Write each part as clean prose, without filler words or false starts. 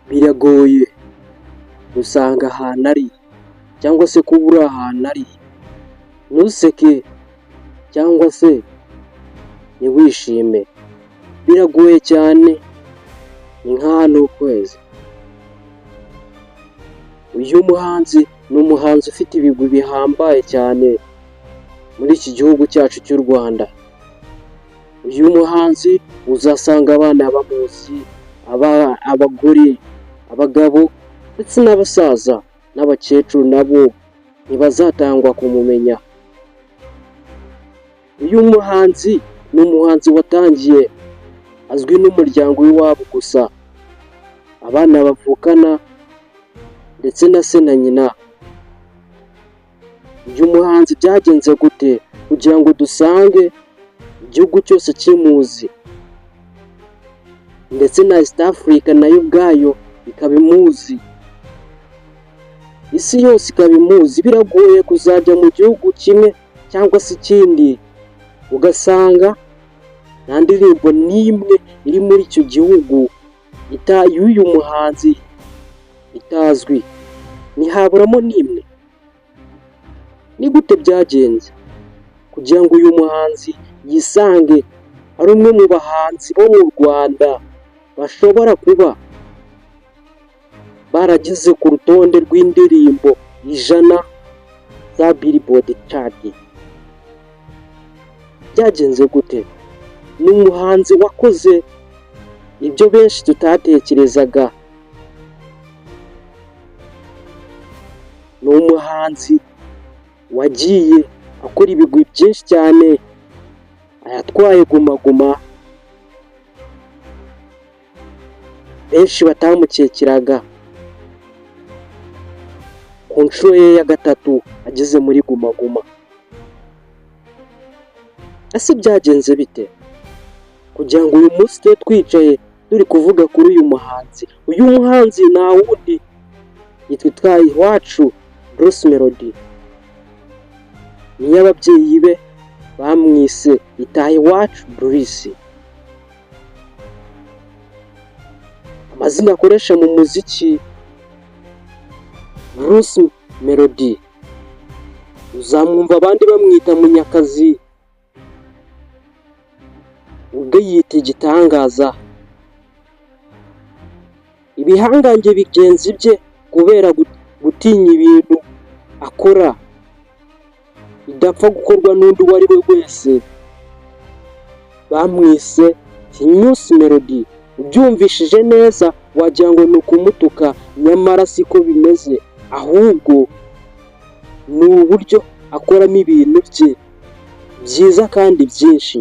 Biragoye gusanga ahantu ari cyangwa se kuba uri ahantu ari ntuseke cyangwa se ntiwishime, biragoye cyane, ni nk'aha n'ukwezi. Uyu muhanzi ni umuhanzi ufite ibigwi bihambaye cyane muri iki gihugu cyacu cy'u Rwanda. Uyu muhanzi uzasanga abana bamuzi, abagore, abagabo ndetse n'abasaza n'abakecuru nabo ntibazatangwa kumumenya. Uyu muhanzi ni umuhanzi watangiye azwi n'umuryango w'iwabo gusa, abana bavukana ndetse na se na nyina. Uyu muhanzi byagenze gute kugira ngo dusange igihugu cyose kimuzi, ndetse na East Africa nayo ubwayo ikaba imuzi, isi yose ikaba imuzi? Biragoye kuzajya mu gihugu kimwe cyangwa se ikindi ugasanga nta ndirimbo n'imwe iri muri icyo gihugu y'uyu muhanzi itazwi, ntihaburamo n'imwe. Ni gute byagenze kugira ngo uyu muhanzi yisange ari umwe mu bahanzi bo mu Rwanda bashobora kuba barageze ku rutonde rw'indirimbo 100 za Billboard Chart? Byagenze gute? Ni umuhanzi wakoze ibyo benshi tutatekerezaga, ni umuhanzi wagiye akora ibigwi byinshi cyane, ayatwaye Guma Guma benshi batamukekeraga, ku nshuro ye ya gatatu ageze muri Guma Guma. Ese byagenze bite kugira ngo uyu munsi tube twicaye turi kuvuga kuri uyu muhanzi? Uyu muhanzi nta wundi, yitwa Itahiwacu Bruce Melodie. Niyo ababyeyi be bamwise Itahiwacu Bruce. Amazina akoresha mu muziki, Bruce Melodie, uzamwumva abandi bamwita Munyakazi, ubwe yita igitangaza. Ibihangange bigenzi bye kubera gutinya ibintu akora bidapfa gukorwa n'undi uwo ari we wese, bamwise Kinyusi Melodie. Ubyumvishije neza wagira ngo ni ukumutuka, nyamara siko bimeze, ahubwo ni uburyo akoramo ibintu bye byiza kandi byinshi.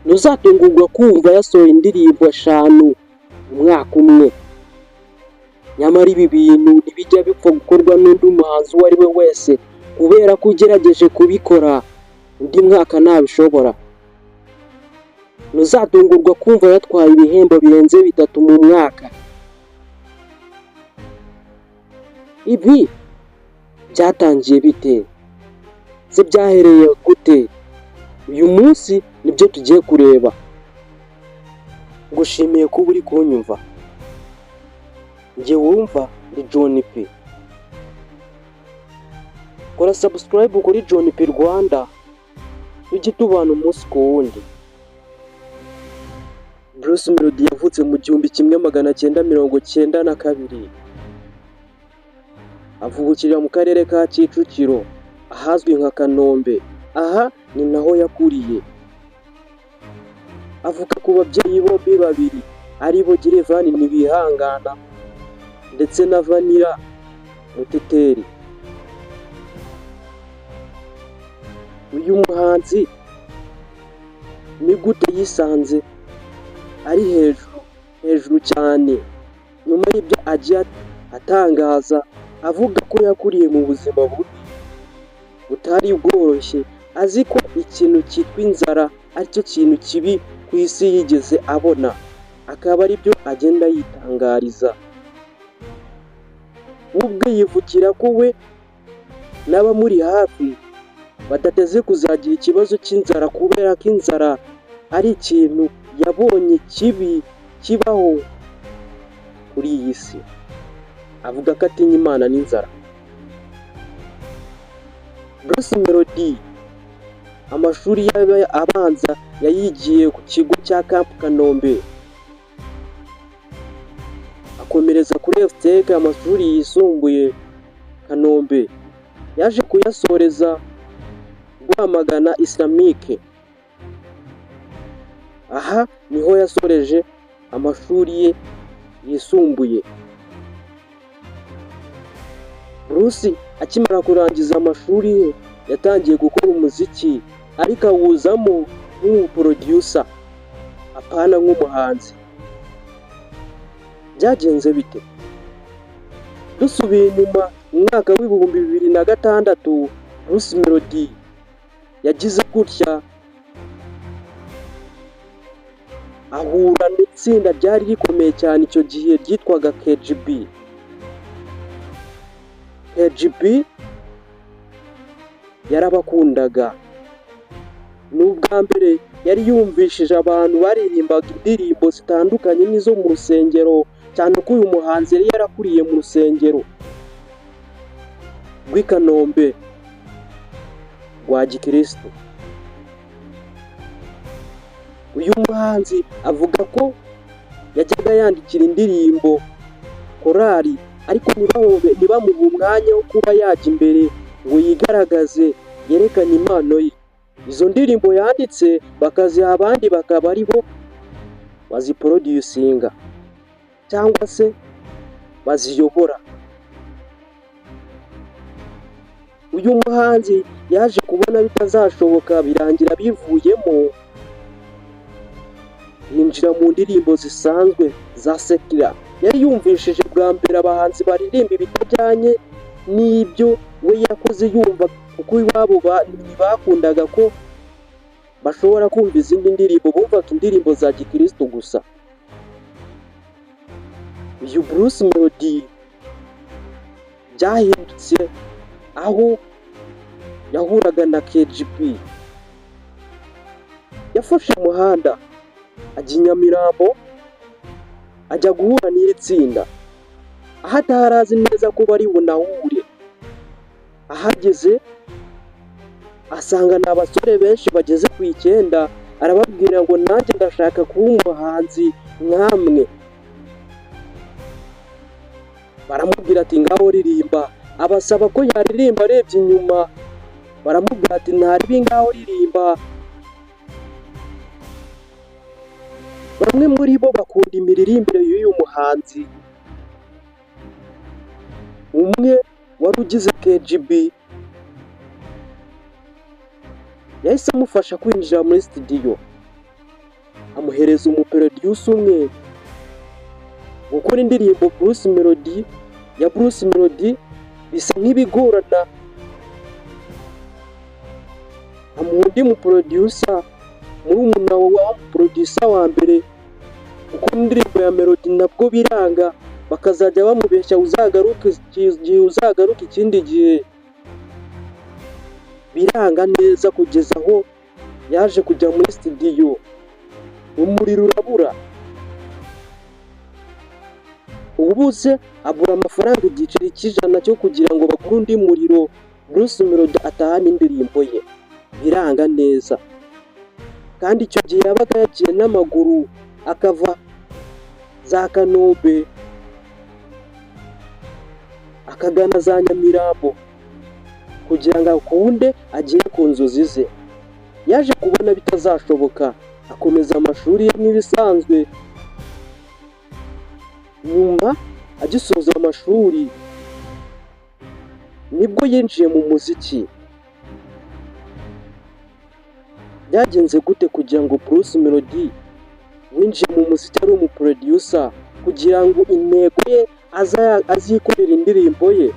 Ntuzatungurwa kumva yasohoye indirimbo eshanu mu mwaka umwe, nyamara ibi bintu ntibijya bipfa gukorwa n'undi muhanzi uwo ari we wese, kubera ko ugerageje kubikora undi mwaka ntabishobora. Ntuzatungurwa kumva yatwaye ibihembo birenze bitatu mu mwaka. Ibi byatangiye bite? Se byahereye gute? Uyu munsi nibyo tugiye kureba. Ngushimiye kuba uri kunyumva. Njye wumva ni John P. Kora subscribe kuri John P Rwanda, tujye tubana umunsi ku wundi. Bruce Melodie yavutse mu 1992, avukira mu karere ka Kicukiro ahazwi nka Kanombe, aha ni naho yakuriye. Avuka ku babyeyi bombi babiri aribo Gerevani Ntibihangana ndetse na Vanilla Muteteri. Uyu muhanzi ni gute yisanze ari hejuru hejuru cyane nyuma y'ibyo agiye atangaza avuga ko yakuriye mu buzima bubi butari bworoshye, azi ko ikintu cyitwa inzara aricyo kintu kibi ku isi yigeze abona, akaba aribyo agenda yitangariza. We ubwe yivugira ko we n'abamuri hafi badateze kuzagira ikibazo cy'inzara, kubera ko inzara ari ikintu yabonye kibi kibaho. Kuri iyi si avuga ko atinya Imana n'inzara. Bruce Melody amashuri ye abanza yayigiye ku kigo cya Camp Kanombe, akomereza kuri EFTEC. Amashuri yisumbuye Kanombe yaje kuyasoreza Rwamagana Islamique. Aha niho yasoreje amashuri ye yisumbuye. Bruce akimara kurangiza amashuri ye yatangiye gukora umuziki, ariko awuzamo nk'umuproducer, apana nk'umuhanzi. Byagenze bite? Dusubiye inyuma mu mwaka w'2006, Bruce Melody yagize gutya ahura n'itsinda ryari rikomeye cyane icyo gihe ryitwaga KGB. KGB yarabakundaga. Ni ubwa mbere yari yumvishije abantu baririmbaga indirimbo zitandukanye n'izo mu rusengero, cyane ko uyu muhanzi yari yarakuriye mu rusengero rw'i Kanombe rwa gikirisitu. Uyu muhanzi avuga ko yajyaga yandikira indirimbo korali, ariko ntibamuhe umwanya wo kuba yajya imbere ngo yigaragaze, yerekane impano ye. Izo ndirimbo yanditse bakaziha abandi, bakaba aribo baziproducinga cyangwa se baziyobora. Uyu muhanzi yaje kubona bitazashoboka, birangira bivuyemo, yinjira mu ndirimbo zisanzwe za secular. Yari yumvishije bwa mbere abahanzi baririmba ibitajyanye n'ibyo we yakoze yumva, kuko iwabo ntibakundaga ko bashobora kumva izindi ndirimbo, bumvaga indirimbo za gikristo gusa. Uyu Bruce Melody byahindutse aho yahuraga na KGB. Yafashe umuhanda ajya i Nyamirambo, ajya guhura n'iri tsinda aho atari azi neza ko bari bunahure. Ahageze asanga ni abasore benshi bageze ku 9. Arababwira ngo: "Nanjye ndashaka kuba umuhanzi nkamwe." Baramubwira ati: "Ngaho ririmba." Abasaba ko yaririmba arebye inyuma. Baramubwira ati: "Ntaribi, ngaho ririmba." Bamwe muri bo bakunda imiririmbire y'uyu muhanzi. Umwe wari ugize KGB yahise amufasha kwinjira muri studio, amuhereza umuproducer umwe gukora indirimbo Bruce Melody ya Bruce Melody. Bisa nk'ibigorana, amuha undi muproducer, murumuna wa muproducer wa mbere, gukora indirimbo ya Melody, nabwo biranga, bakazajya bamubeshya: "Uzagaruke igihe, uzagaruke ikindi gihe." Biranga neza kugeza aho yaje kujya muri studio umuriro urabura. Ubuze abura amafaranga igiceri cy'100 cyo kugira ngo bagure undi muriro, Bruce Melody atahane indirimbo ye. Biranga neza, kandi icyo gihe yabaga yagiye n'amaguru, akava za Kanombe akagana za Nyamirambo kugira ngo akunde agere ku nzozi ze. Yaje kubona bitazashoboka, akomeza amashuri ye nk'ibisanzwe. Nyuma agisoza amashuri nibwo yinjiye mu muziki. Byagenze gute kugira ngo Bruce Melody winjiye mu muziki ari umuproducer, kugira ngo intego ye azikorere indirimbo ye,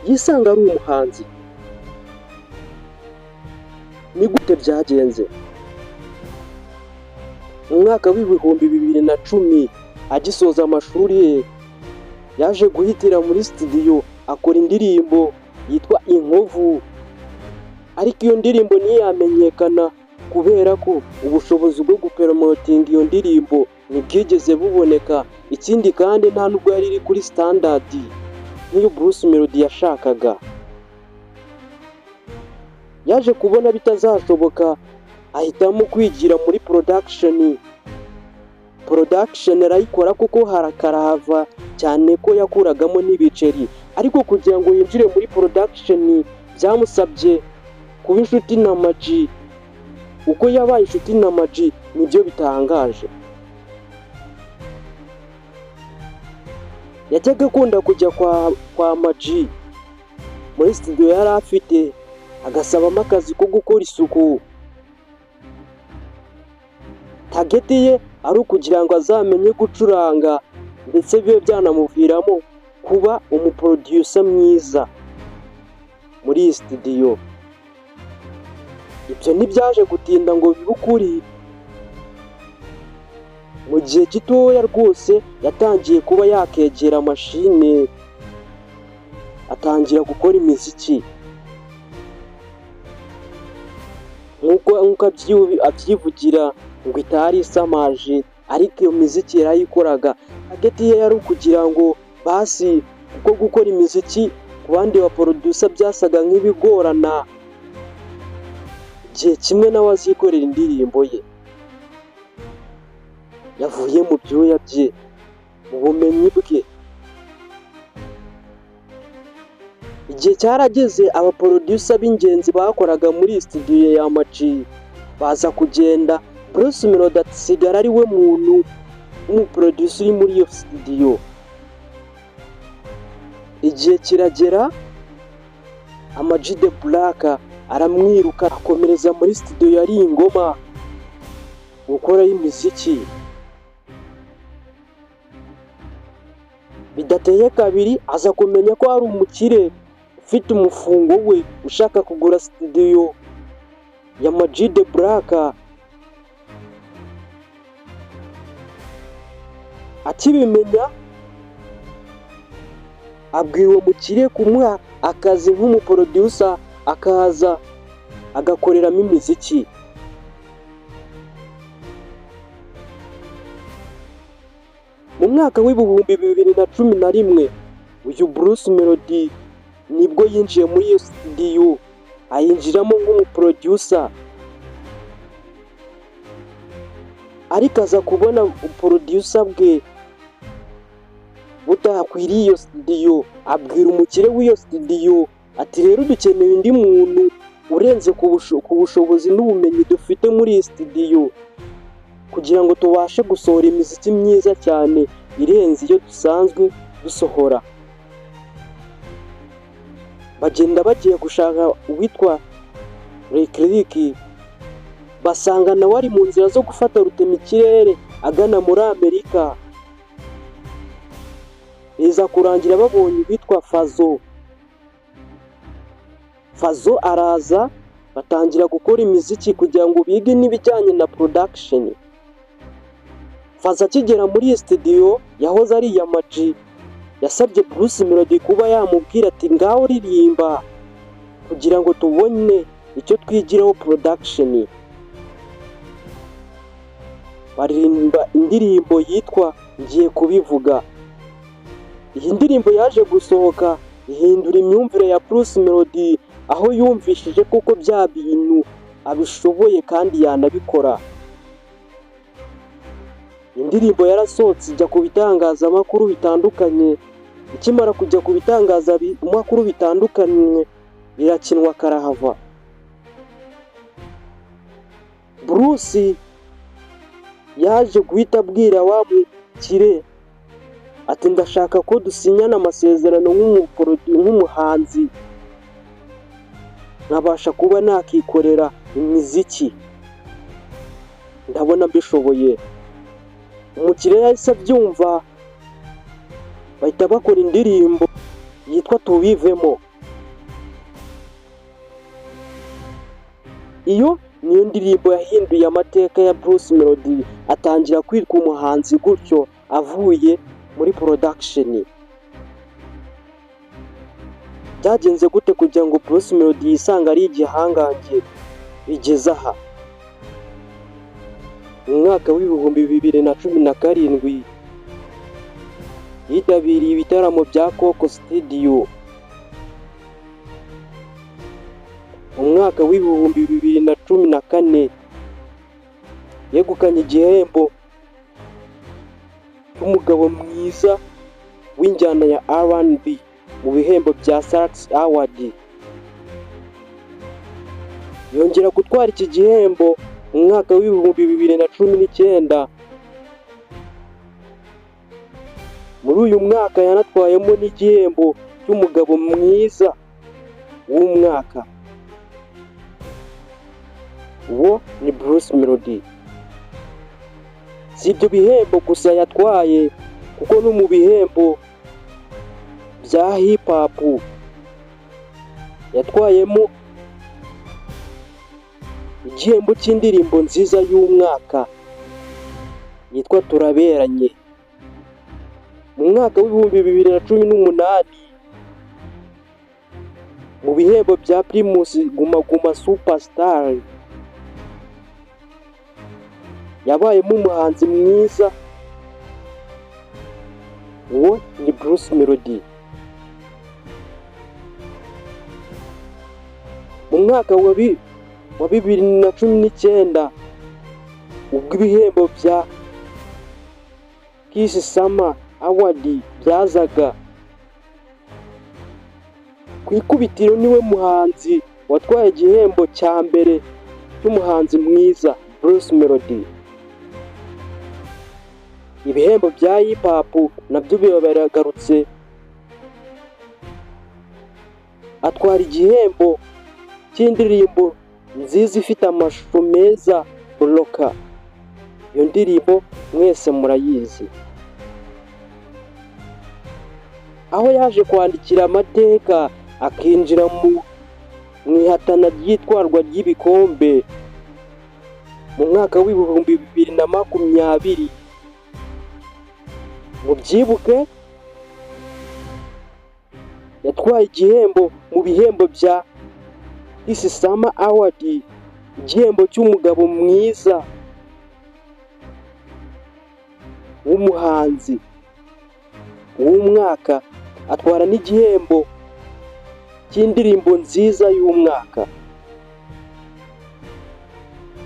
yisanga ari umuhanzi? Ni gute byagenze? Mu mwaka w'2010, agisoza amashuri ye, yaje guhitira muri studio akora indirimbo yitwa Inkovu, ariko iyo ndirimbo ntiyamenyekana kubera ko ubushobozi bwo gupromotinga iyo ndirimbo ntibwigeze buboneka. Ikindi kandi, nta nubwo yari iri kuri standard nk'iyo Bruce Melody yashakaga. Yaje kubona bitazashoboka, ahitamo kwigira muri production. Production arayikora kuko harakarahava, cyane ko yakuragamo n'ibiceri. Ariko kugira ngo yinjire muri production byamusabye kuba inshuti na Ama-G. Uko yabaye inshuti na Ama-G nibyo bitangaje. Yajyaga akunda kujya kwa Ama-G muri studio yari afite, agasabamo akazi ko gukora isuku. Target ye ari ukugira ngo azamenye gucuranga, ndetse bibe byanamuviramo kuba umuproducer mwiza muri iyi studio. Ibyo ntibyaje gutinda ngo bibe ukuri. Mu gihe gitoya rwose yatangiye kuba yakegera machine, atangira gukora imiziki nk'uko abyivugira ngo itari isamaje, ariko iyo miziki yarayikoraga. Target ye yari ukugira ngo basi, kuko gukora imiziki ku bandi baproducer byasaga nk'ibigorana, igihe kimwe nawe azikorera indirimbo ye yavuye mu byuya bye, mu bumenyi bwe. Igihe cyarageze, abaproducer b'ingenzi bakoraga muri studio ya Ama-G baza kugenda, Bruce Melody asigara ari we muntu w'umuproducer uri muri iyo studio. Igihe kiragera, Ama-G The Black aramwiruka, akomereza muri studio yari ingoma gukorayo imiziki. Bidateye kabiri aza kumenya ko hari umukire ufite umufungo we ushaka kugura studio ya Ama-G The Black. Akibimenya abwira uwo mukire kumuha akazi nk'umuproducer, akaza agakoreramo imiziki. Mu mwaka w'2011, uyu Bruce Melody nibwo yinjiye muri iyo studio, ayinjiramo nk'umuproducer, ariko aza kubona ubuproducer bwe budakwiriye iyo studio. Abwira umukire w'iyo studio ati: "Rero dukeneye undi muntu urenze ku bushobozi n'ubumenyi dufite muri iyi studio, kugira ngo tubashe gusohora imiziki myiza cyane irenze iyo dusanzwe dusohora." Bagenda bagiye gushaka uwitwa Lick, basanga nawe ari mu nzira zo gufata rutemikirere agana muri Amerika. Biza kurangira babonye uwitwa Fazo. Fazo araza, batangira gukora imiziki kugira ngo bige n'ibijyanye na production. Fazo akigera muri iyi studio yahoze ari iya Ama-G, yasabye Bruce Melody kuba yamubwira ati: "Ngaho ririmba kugira ngo tubone icyo twigiraho production." Baririmba indirimbo yitwa "Ngiye Kubivuga". Iyi ndirimbo yaje gusohoka ihindura imyumvire ya Bruce Melody, aho yumvishije koko bya bintu abishoboye kandi yanabikora. Indirimbo yarasohotse ijya ku bitangazamakuru bitandukanye. Ikimara kujya ku bitangazamakuru bitandukanye irakinwa karahava. Bruce yaje guhita abwira wa mukire ati: "Ndashaka ko dusinyana amasezerano nk'umuhanzi, nkabasha kuba nakikorera imiziki, ndabona mbishoboye." Umukire yahise abyumva, bahita bakora indirimbo yitwa "Tubivemo". Iyo niyo ndirimbo yahinduye amateka ya Bruce Melody, atangira kwitwa umuhanzi gutyo avuye muri production. Byagenze gute kugira ngo Bruce Melody yisange ari igihangange bigeze aha? Mu mwaka w'2017 Yitabiriye ibitaramo bya Coke Studio mu mwaka w'2014, yegukanye igihembo cy'umugabo mwiza w'injyana ya R&B mu bihembo bya Salax Award. Yongera gutwara iki gihembo mu mwaka w'2019. Muri uyu mwaka yanatwayemo n'igihembo cy'umugabo mwiza w'umwaka. Uwo ni Bruce Melodie. Si ibyo bihembo gusa yatwaye, kuko no mu bihembo bya hip hop yatwayemo igihembo cy'indirimbo nziza y'umwaka yitwa Turaberanye. Mu mwaka w'2018, mu bihembo bya Primus Guma Guma Superstar, yabayemo umuhanzi mwiza, uwo ni Bruce Melodie. Mu mwaka wa 2019, ubwo ibihembo bya Kiss Summer Award byazaga ku ikubitiro, niwe muhanzi watwaye igihembo cya mbere cy'umuhanzi mwiza, Bruce Melodie. Ibihembo bya hip hop nabyo biba biragarutse, atwara igihembo cy'indirimbo nziza ifite amashusho meza, Boroka. Iyo ndirimbo mwese murayizi. Aho yaje kwandikira amateka akinjira mu ihatana ry'itwarwa ry'ibikombe mu mwaka w'2020. Mubyibuke, yatwaye igihembo mu bihembo bya Kiss Summer Award, igihembo cy'umugabo mwiza w'umuhanzi w'umwaka, atwara n'igihembo cy'indirimbo nziza y'umwaka.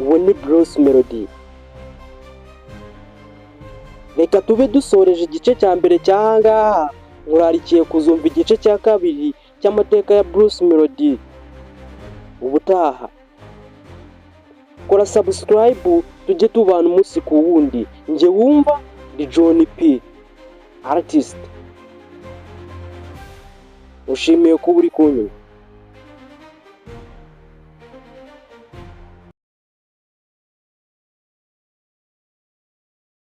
Uwo ni Bruce Melodie. Reka tube dusoreje igice cya mbere cy'aha ngaha, nkurarikiye kuzumva igice cya kabiri cy'amateka ya Bruce Melodie ubutaha. Kora subscribe tujye tubana umunsi ku wundi. Njye wumva ni John P Artist. Ushimiye kuba uri kunyumva.